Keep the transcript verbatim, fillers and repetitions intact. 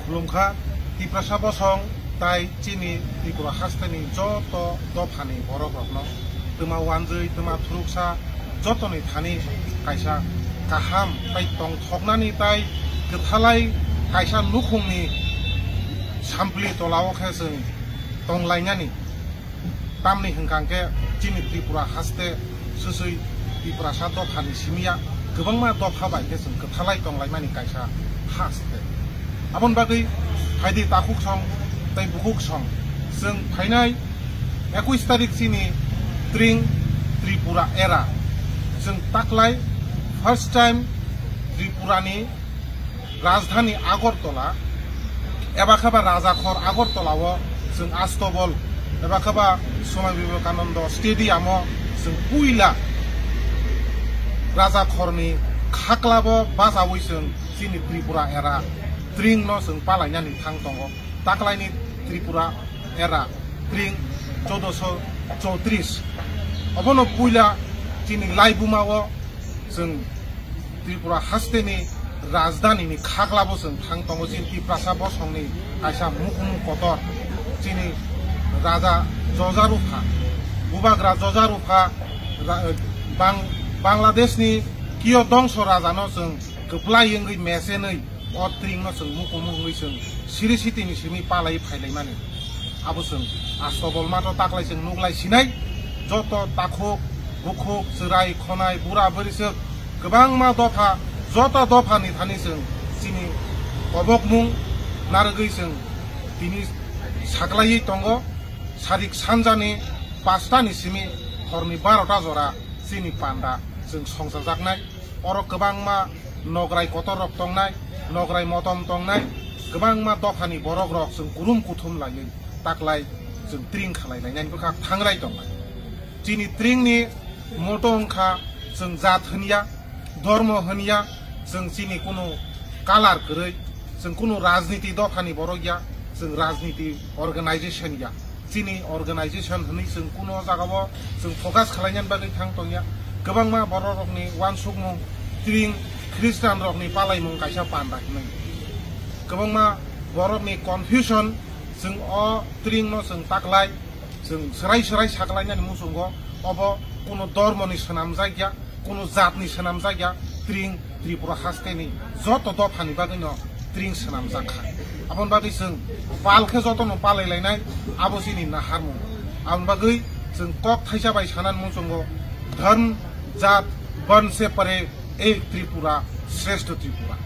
Khulumkha Tiprasa bosong tai chini Tripura hasteni joto dophani borok rokno twma wanjwi twma thuruksa jotoni thani kaisa kaham tai tongthoknani tai kwthalai kaisa nukhungni sampli tolao khe chwng tonglainani. Tamni hwnkha khe chini Tripura haste swswi Tiprasa dophani simiya kwbangma dopha bai khe chwng kwthalai tonglaimani kaisa haste. Aboni bagwi phaidi takhuk song tei bukhuk song chwng phainai ekush tarik chini tring Tripura era chwng taklai first time Tripurani rajdhani Agartala eba khe ba Rajakhor Agartala o chwng Astobol eba khe ba Swami Vivekananda Stadium o chwng puila Rajakhorni khaklabo bachaui chwng chini Tripura era tring no chwng palainani thang tongo. Taklaini Tripura era tring chaudoso chowtris. Obono puila chini laibuma o chwng Tripura hasteni rajdhanini khaklabo chwng thang tongo, chini Tiprasa bosongni kaisa mukumu kotor, chini Raja Jojarupha, Bubagra Jojarupha, ra-, Bang-, Bangladeshni Kiyo Dongso Rajano chwng kwplai wngwi mesenwi o tringno chwng mukumu wngwi chwng siri sitini simi palai phailaimani. Abo chwng Astobol mato taklai chwng nuklai sinai, joto takhuk, bukhuk, chwrai, khonai, bura, bwrwiswk, kwbangma dopha, joto dophani thani chwng chini kobokmung narwgwi chwng tini saklaiwi tongo. Sarik sanjani pastani simi horni barota jora chini panda chwng songchajaknai. Oro kwbangma nograi kotor rok tongnai, nograi motom tongnai, kwbangma dophani borok rok chwng kurum kuthum laiwi taklai chwng tring khalai lainani bwkha thangrai tongnai. Chini tringni moto wngkha chwng jat hwnya, dhormo hwnya, chwng chini kunu kalar kwrwi, chwng kunu rajniti dophani borok ya, chwng rajniti organization ya. Chini organization hwnwi chwng kuno jagao chwng focus khwlainani bagwi thang tongya. Kwbangma borok rokni uansukmung tring Christian rokni palaimung kaisa panda hwnwi. Kwbangma borokni confusion, chwng o tringno chwng taklai, chwng swrai swrai saklainani muchungo obo kuno dormoni swnamjakya. Kunu jatni swnamjak ya, tring Tripura hasteni joto dophani bagwino tring swnamjak kha. Aboni bagwi chwng pal khe jotono palai lainai, abo chini naharmung. Aboni bagwi chwng kok thaisa bai sanani muchungo, dharm, jat, ban se pare, ek Tripura, shrestho Tripura.